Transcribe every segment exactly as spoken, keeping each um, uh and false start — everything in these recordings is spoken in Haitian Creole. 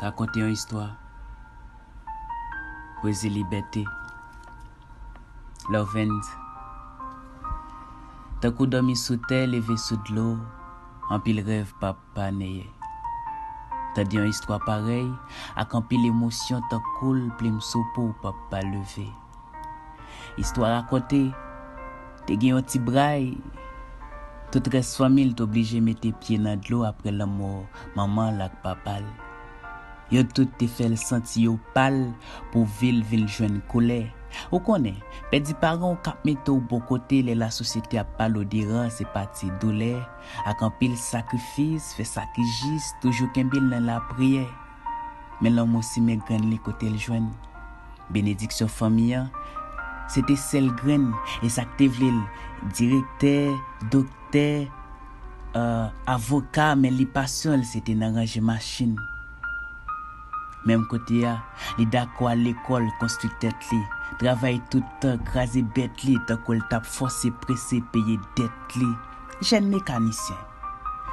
Rakonte yon istwa. Pwezi libète. Lorvens. Tankou dòmi sou tè, leve sou dlo, anpil rèv p ap pa neye. Tande yon istwa parèy, ak anpil emosyon tankou l plim sou po p ap pa leve. Istwa rakonte, te gen yon ti bray. Tout rès fanmi l t oblije mete pye nan dlo apre lanmò manman l ak papa l. Yo tout te fè l santi yo pal pou vi l vin jwenn koulè. Ou konnen, pèdi paran w k ap mete w bò kote lè lasosyete ap pale w de ran se pati doulè, ak anpil sakrifis, fè sa ki jis, toujou kenbe l nan lapriyè. Men lanmou simen grenn li kote l jwenn. Benediksyon fanmi an, se te sèl grenn, e sa k te vle l, direktè, doktè, euh, avoka, men li pasyon l, se te nan ranje machin. Menm kote a, li dakò al lekòl, konstwi tèt li, travay tout tan, kraze bèt li, tankou l t ap fòse prese peye dèt li. Jèn mekanisyen.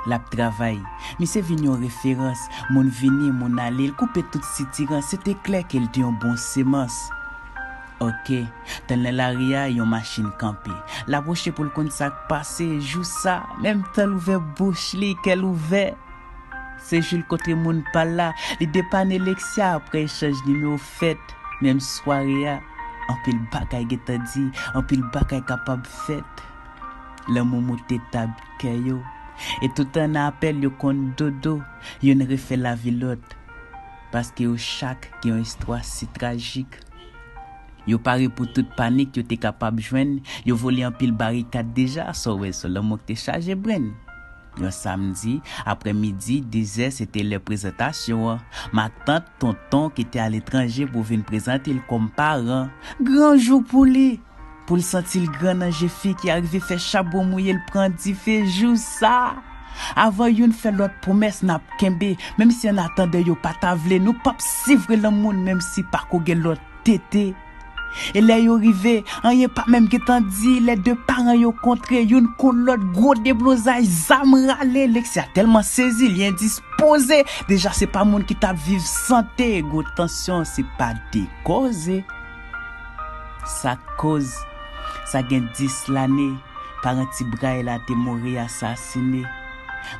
L ap travay. Misye vin yon referans. Moun vini, moun ale. L koupe tout sitirans. Se te klè ke l te yon bon semans. Oke. Tan nan lari a, yon machin kanpe. L apwoche pou l konn sa k pase. Jou sa, menm tan l ouvè bouch li, kè l ouvè. Se jou l kontre moun pa l la. Li depanne Lexia apre echanj nimewo fèt. Menm sware a, anpil bagay gentan di, anpil bagay kapab fèt. Lanmou moute tab kè yo. E toutan nan apèl yo konn dodo, youn refè lavi lòt. Paske yo chak gen yon istwa si trajik. Yo pare pou tout panik yo te kapab jwenn, yo vole anpil barikad deja, sa w wè se lanmou k te chaje brenn. Yon samdi, aprèmidi, dezè, se te lè prezantasyon an. Matant, tonton ki te aletranje pou vin prezante l kòm paran. Gran jou pou li! Pou l santi l gran nan je fi ki arive fè chabon mouye l pran dife jou sa. Avan youn fè lòt pwomès n ap kenbe, menm si annatandan yo pa ta vle, nou p ap sivre lanmou n menm si pako gen lòt tete. E lè yo rive, anyen pa menm gentan di, lè de paran yo kontre, youn kont lòt, gwo deblozay, zam rale, Lexia tèlman sezi, li endispoze. Deja se pa moun ki t ap viv sante, gwo tansyon, se pa de koze. Sa koz, sa gen dis lane, paran ti bray la te mouri asasine.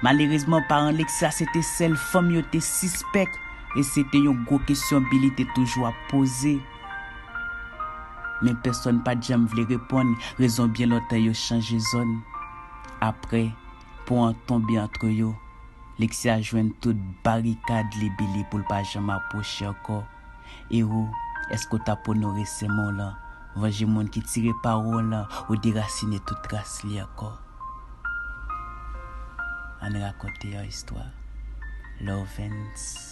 Malerezman, paran Lexia se te sèl fanm yo te sispèk, e se te yon gwo kesyon Billy te toujou ap poze. Men pèsonn pa t janm vle reponn, rezon byen lontan yo chanje zòn. Apre, pon an tonbe antre yo. Lexia jwenn tout barikad li Billy pou l pa janm apwoche ankò. E ou, èske w t ap onore sèman w lan, vanje moun ki tire pawòl lan ou derasine tout tras li ankò? Ann rakonte yon istwa. Lorvens.